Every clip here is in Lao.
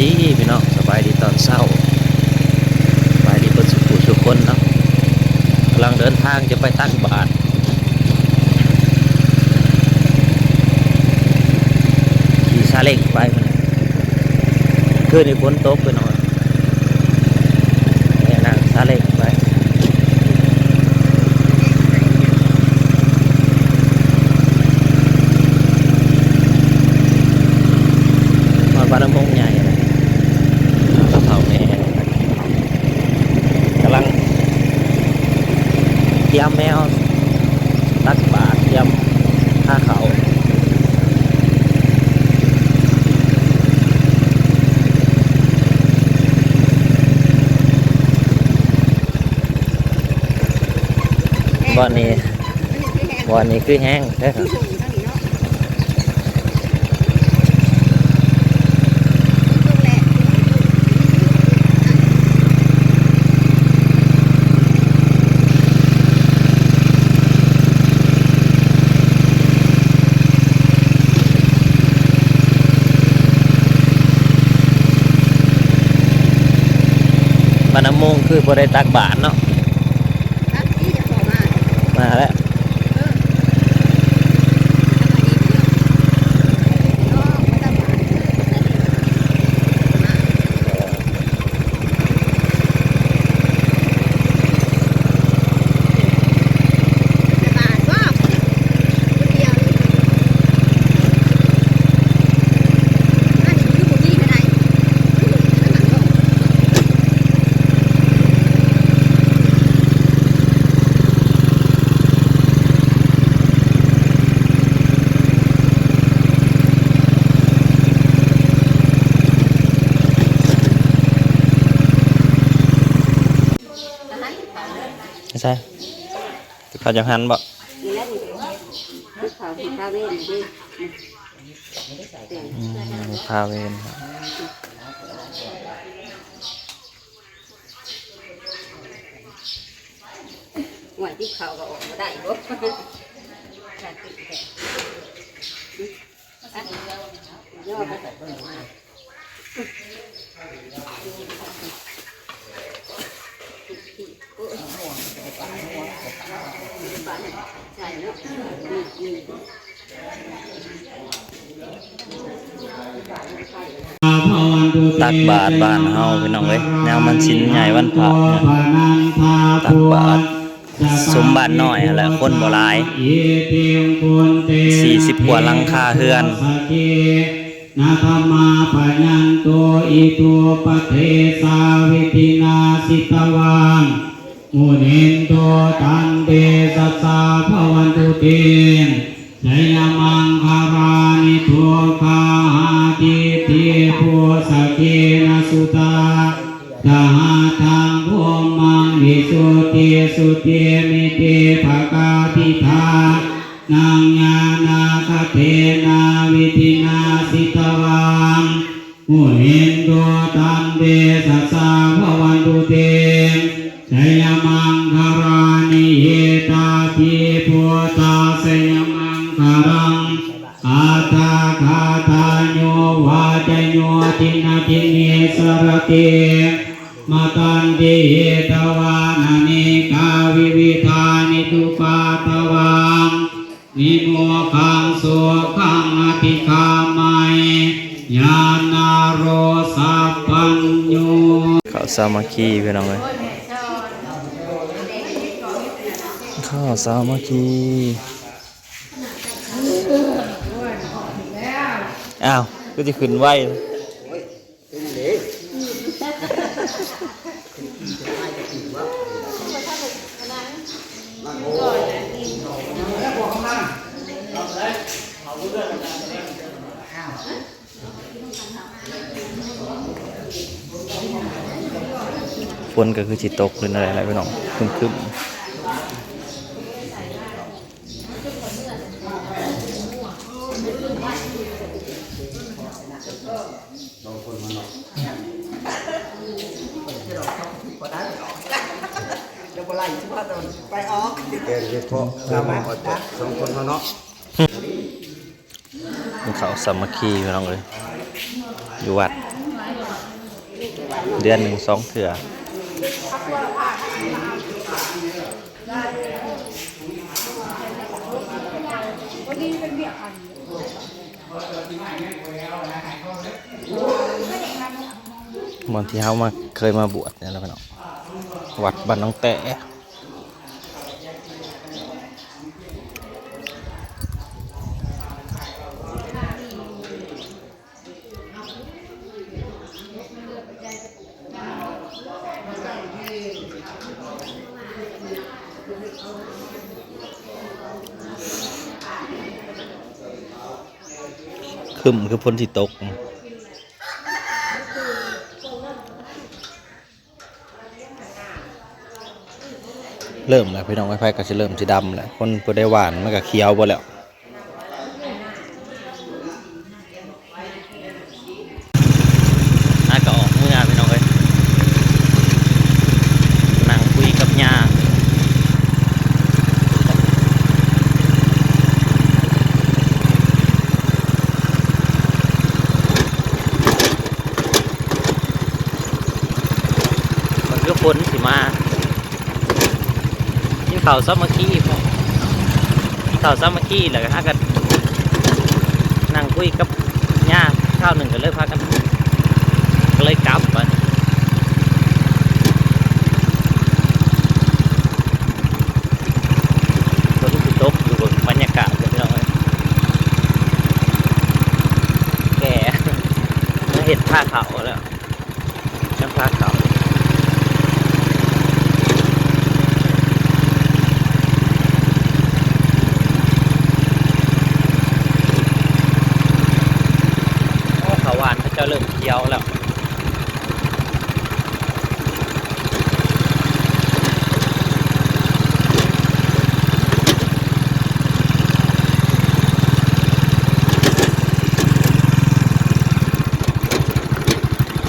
ດີພີ່ນ້ອງ ສະບາຍດີຕອນເຊົ້າ ສະບາຍດີເບິດສູ່ຜູ້ສູ່ຄົນເນາະ. ກຳລັງເດີນທາງຈະໄປຕັກບາດ ຂີ່ຊາເລັງໄປມື້ນີ້ ຄືນນີ້ຝົນຕົກພີ່ນ້ອງ ແມ່ນາງຊາເລັງໄປ ຮອດບ້ານນາໂມງໃຫຍ່ແລ້ວ ເຖົ້າແກ່ ກຳລັງຕຽມແມວ ຕັກບາດ ຕຽມພາເຂົ້າ. ບ່ອນນີ້ ບ່ອນນີ້ຄືແຫ້ງເດີ. ບ້ານນາໂມງຄືບໍ່ໄດ້ຕັກບາດເນາະ. ມາແລ້ວ ໃສ່ ເຂົາຈັກຫັ້ນບໍ່? ນີ້ແຫຼະ ນີ້ເດ້ ເຂົາທາເວນນີ້ເດ້ ອືມ ທາເວນ ໂອ້ຍ ຕິດເຂົ້າກໍອອກບໍ່ໄດ້ບໍ່? ຕັກບາດບ້ານເຮົາພີ່ນ້ອງເອີຍ ຍາມວັນສິນໃຫຍ່ວັນພະ ຕັກບາດ ສົມບ້ານນ້ອຍຫັ້ນແຫຼະ ຄົນບໍ່ຫຼາຍ ສີ່ສິບກວ່າຫຼັງຄາເຮືອນ. ນະທຳມາພະຍັນໂຕ ອິໂຕປະເທສາວິທິນາ ສິດຕະວັງ ມຸນິນໂຕ ຕັນເຕຊະສາ ພະວັນຕຸເຕ ໄຊຍະມັງຄະລານິ ທຸກຂາຫາທິດຖິ ປຸດສະເກນະສຸຕາ ສະຫັດທັງ ພຸມມັງ ວິສຸດທິສຸດທິ ມິດທິປະກາພິທາ ນັງ ຍານາຄະເທນາ ວິທິນາ ສິດຕະວັງ ມຸນິນໂຕ ຕັນເຕຊະສາ ພະວັນຕຸເຕ ໄຊຍະມັງຄະລານິ ເອຕາພິ ພຸດທະ ໄຊຍະມັງຄະລັງ ອາທາກາທາໂຍ ວາຈະໂຍ ທິນນະທິເນ ສະລະເຕ ມະຕັນຕິ ເຫຕະວານະເນກາ ວິວິທານິ ອຸປາທະວາ ວິໂມກຂັງ ໂສຄັງ ອະຕິຄາໄມ ຍານາໂຣ ສັບພັນໂຍ. ເຂົ້າສາມັກຄີພີ່ນ້ອງເອີຍ ເຂົ້າສາມັກຄີ. ອ້າວ ຄືຊິຂຶ້ນໄວ. ຝົນກໍຄືຊິຕົກ ຫຼືແນວໃດແຫຼະພີ່ນ້ອງ ຄຶ້ມໆ. ສອງຄົນມາເນາະ ແກງເຫັດເຜາະ ສອງຄົນມາເນາະ ກິນເຂົ້າສາມັກຄີພີ່ນ້ອງເອີຍ. ຢູ່ວັດ ເດືອນໜຶ່ງສອງເທື່ອ. ບ່ອນທີ່ເຮົາມາ ເຄີຍມາບວດນີ້ແຫຼະພີ່ນ້ອງ ວັດບ້ານໜອງແຕ້. ຄຶ້ມຄືຝົນຊິຕົກ. ເລີ່ມແລ້ວພີ່ນ້ອງເອີຍ ໃຜກໍຊິເລີ່ມຊິດຳແລ້ວ ຄົນຜູ້ໃດຫວ່ານມັນກໍຂຽວເບິດແລ້ວ. ຫາກໍອອກເມືອພີ່ນ້ອງເອີຍ ນັ່ງຄຸຍກັບຍ່າ. ມັນຄືຝົນຊິມາ. ກິນເຂົ້າສາມັກຄີ ກິນເຂົ້າສາມັກຄີ ແລ້ວກໍຫາກັນນັ່ງຄຸຍກັບຍ່າຄາວໜຶ່ງ ກໍເລີຍພາກັນ ກໍເລີຍກັບບັດນີ້. ຝົນຊິຕົກຢູ່ ເບິ່ງບັນຍາກາດເດີພີ່ນ້ອງເອີຍ ແກ່ ມາເຮັດພາເຂົ້າແລ້ວ. ຍັງພາເຂົ້າ ໂອ້ ເຂົ້າຫວ່ານເຂົາເຈົ້າເລີ່ມຂຽວແລ້ວ.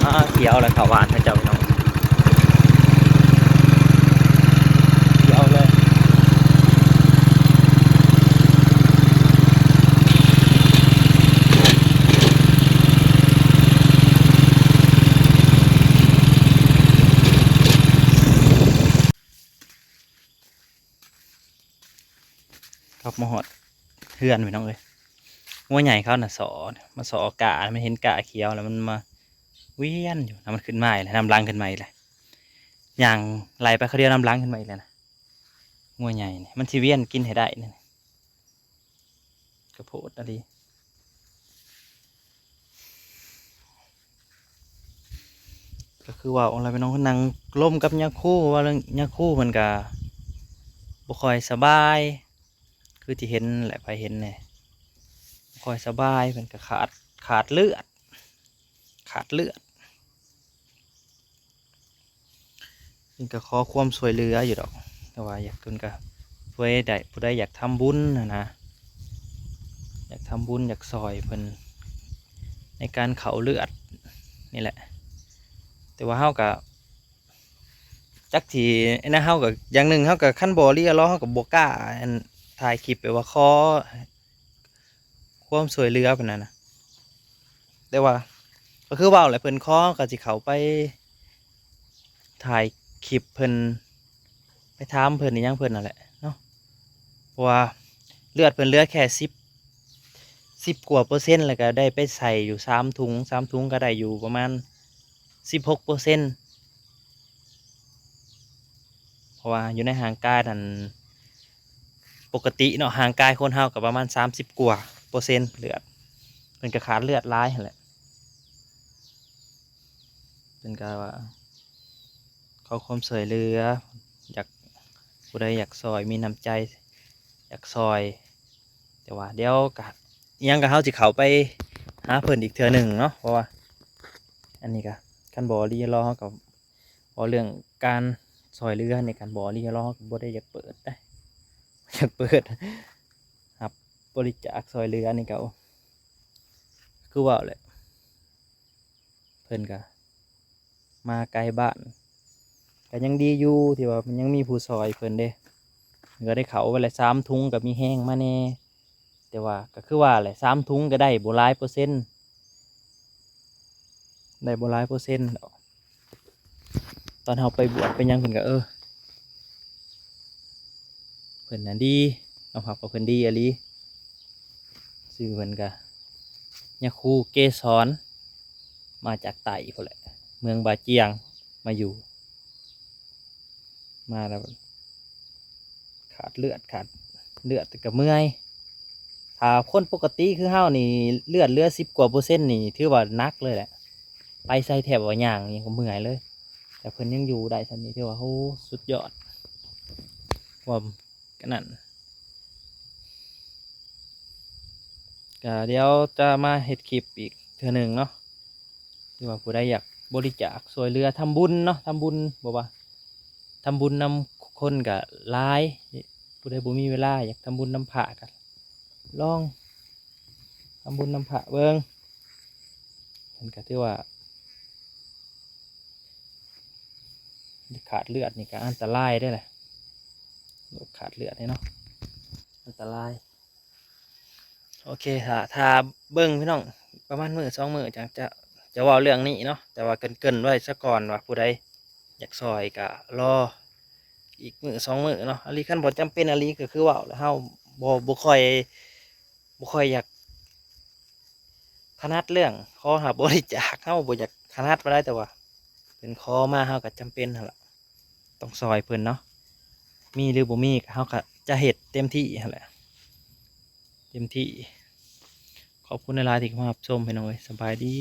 ອາ ຂຽວແລ້ວ ເຂົ້າຫວ່ານເຂົາເຈົ້າເນາະ ຂຽວເລີຍ. ກັບມາຮອດເຮືອນພີ່ນ້ອງເອີຍ ງົວໃຫຍ່ເຂົານະ ສໍ່ ມາສໍ່ກ້າ ມັນເຫັນກ້າຂຽວແລ້ວ ມັນມາວຽນຢູ່ນະ ມັນຂຶ້ນມາອີກແລ້ວ ນຳຫຼັງຂຶ້ນມາອີກແລ້ວ ຍ່າງໄລ່ໄປ ເຂົາດຽວນຳຫຼັງຂຶ້ນມາອີກແລ້ວນະ. ງົວໃຫຍ່ນີ້ມັນຊິວຽນກິນໃຫ້ໄດ້ນີ້ ກະໂພດອີ່ຫຼີ. ກໍຄືເວົ້າຫັ້ນແຫຼະພີ່ນ້ອງ ນັ່ງລົມກັບຍາຄູ ເວົ້າເລື່ອງຍາຄູ ເພິ່ນກະບໍ່ຄ່ອຍສະບາຍ ຄືທີ່ເຫັນແຫຼະ ໃຜເຫັນແດ່ ບໍ່ຄ່ອຍສະບາຍ ເພິ່ນກະຂາດ ຂາດເລືອດ ຂາດເລືອດ. ເພິ່ນກໍຂໍຄວາມຊ່ວຍເຫຼືອຢູ່ດອກ ແຕ່ວ່າຢາກ ເພິ່ນກໍຊ່ວຍໄດ້ ຜູ້ໃດຢາກທຳບຸນຫັ້ນນະ ຢາກທຳບຸນ ຢາກຊ່ອຍເພິ່ນໃນການເຂົ້າເລືອດນີ້ແຫຼະ. ແຕ່ວ່າເຮົາກໍຈັກຊິ ອັນນັ້ນ ເຮົາກໍ ຢ່າງໜຶ່ງ ເຮົາກໍ ຄັນບໍ່ລີລອ ເຮົາກໍບໍ່ກ້າ ອັນ ຖ່າຍຄລິບແບບວ່າຂໍ ຄວາມຊ່ວຍເຫຼືອປານນັ້ນນະ ແຕ່ວ່າກໍຄືເວົ້າແຫຼະ ເພິ່ນຂໍ ເຮົາກໍຊິເຂົ້າໄປຖ່າຍຄລິບເພິ່ນ ໄປຖາມເພິ່ນອີ່ຫຍັງເພິ່ນນັ້ນແຫຼະເນາະ ເພາະວ່າເລືອດເພິ່ນເຫຼືອແຄ່ສິບ ສິບກວ່າເປີເຊັນ ແລ້ວກໍໄດ້ໄປໃສ່ຢູ່ສາມຖົງ ສາມຖົງກໍໄດ້ຢູ່ປະມານສິບຫົກເປີເຊັນ ເພາະວ່າຢູ່ໃນຮ່າງກາຍນັ້ນ ປົກກະຕິເນາະ ຮ່າງກາຍຄົນເຮົາກໍປະມານສາມສິບກວ່າເປີເຊັນເລືອດ ເພິ່ນກໍຂາດເລືອດຫຼາຍຫັ້ນແຫຼະ. ເພິ່ນກໍວ່າຂໍຄວາມຊ່ວຍເຫຼືອ ຢາກ ຜູ້ໃດຢາກຊ່ອຍ ມີນ້ຳໃຈຢາກຊ່ອຍ ແຕ່ວ່າດຽວກະ ອີ່ຫຍັງກະເຮົາຊິເຂົ້າໄປຫາເພິ່ນອີກເທື່ອໜຶ່ງເນາະ ເພາະວ່າອັນນີ້ກະ ຄັນບໍ່ລີລອ ເຮົາກໍ ເວົ້າເລື່ອງການຊ່ອຍເຫຼືອໃນການບໍລິຈາກ ເຮົາກໍບໍ່ໄດ້ຢາກເປີດເດ້ ຢາກເປີດຮັບບໍລິຈາກຊ່ອຍເຫຼືອນີ້ກໍ ຄືເວົ້າແຫຼະ ເພິ່ນກໍມາໄກບ້ານ ກໍຍັງດີຢູ່ທີ່ວ່າມັນຍັງມີຜູ້ຊ່ອຍເພິ່ນເດ້ ເພິ່ນກໍໄດ້ເຂົ້າໄປແລ້ວສາມຖົງ ກໍມີແຮງມາແດ່. ແຕ່ວ່າກໍຄືວ່າແຫຼະ ສາມຖົງກໍໄດ້ບໍ່ຫຼາຍເປີເຊັນ ໄດ້ບໍ່ຫຼາຍເປີເຊັນດອກ. ຕອນເຮົາໄປບວດໄປຫຍັງ ເພິ່ນກໍ ເອີ ເພິ່ນນະດີ ຍອມຮັບວ່າເພິ່ນດີອີ່ຫຼີ. ຊື່ເພິ່ນກະຍາຄູເກສອນ ມາຈາກໃຕ້ພຸ້ນແຫຼະ ເມືອງບາຈຽງ ມາຢູ່ ມາແລ້ວຂາດເລືອດ ຂາດເລືອດກໍເມື່ອຍ. ຖ້າຄົນປົກກະຕິຄືເຮົານີ້ ເລືອດເຫຼືອສິບກວ່າເປີເຊັນນີ້ ຖືວ່າໜັກເລີຍແຫຼະ ໄປໃສແທບວ່າຍ່າງຫຍັງກໍເມື່ອຍເລີຍ. ແຕ່ເພິ່ນຍັງຢູ່ໄດ້ສ່ຳນີ້ ຖືວ່າ ໂອ້ ສຸດຍອດ ຄວາມ ກະນັ້ນ ກະດຽວຈະມາເຮັດຄລິບອີກເທື່ອໜຶ່ງເນາະ ຫຼືວ່າຜູ້ໃດຢາກບໍລິຈາກຊ່ວຍເຫຼືອທຳບຸນເນາະ ທຳບຸນ ບໍ່ວ່າທຳບຸນນຳຄົນກະຫຼາຍ ຜູ້ໃດບໍ່ມີເວລາຢາກທຳບຸນນຳພະກະລອງທຳບຸນນຳພະເບິ່ງ. ເພິ່ນກະຖືວ່າ ຂາດເລືອດນີ້ກໍອັນຕະລາຍເດ້ແຫຼະ ໂລກຂາດເລືອດນີ້ເນາະ ອັນຕະລາຍ. ໂອເຄ ຖ້າ ຖ້າເບິ່ງພີ່ນ້ອງ ປະມານມື້ສອງມື້ຈັ່ງຈະ ຈະເວົ້າເລື່ອງນີ້ເນາະ ແຕ່ວ່າເກີ່ນໆໄວ້ຊະກ່ອນວ່າຜູ້ໃດຢາກຊ່ອຍກໍລໍອີກມື້ສອງມື້ເນາະ. ອາລີ ຄັນບໍ່ຈຳເປັນອາລີກໍຄືເວົ້າແຫຼະ ເຮົາບໍ່ ບໍ່ຄ່ອຍ ບໍ່ຄ່ອຍຢາກ ຖະໜັດເລື່ອງຂໍຮັບບໍລິຈາກ ເຮົາບໍ່ຢາກຖະໜັດປານໃດ ແຕ່ວ່າເພິ່ນຂໍມາ ເຮົາກໍຈຳເປັນຫັ້ນລະ ຕ້ອງຊ່ອຍເພິ່ນເນາະ. ມີຫຼືບໍ່ມີ ເຮົາກໍຈະເຮັດເຕັມທີ່ຫັ້ນແຫຼະ ເຕັມທີ່. ຂອບຄຸນຫຼາຍໆທີ່ເຂົ້າມາຮັບຊົມ ພີ່ນ້ອງເອີຍ ສະບາຍດີ.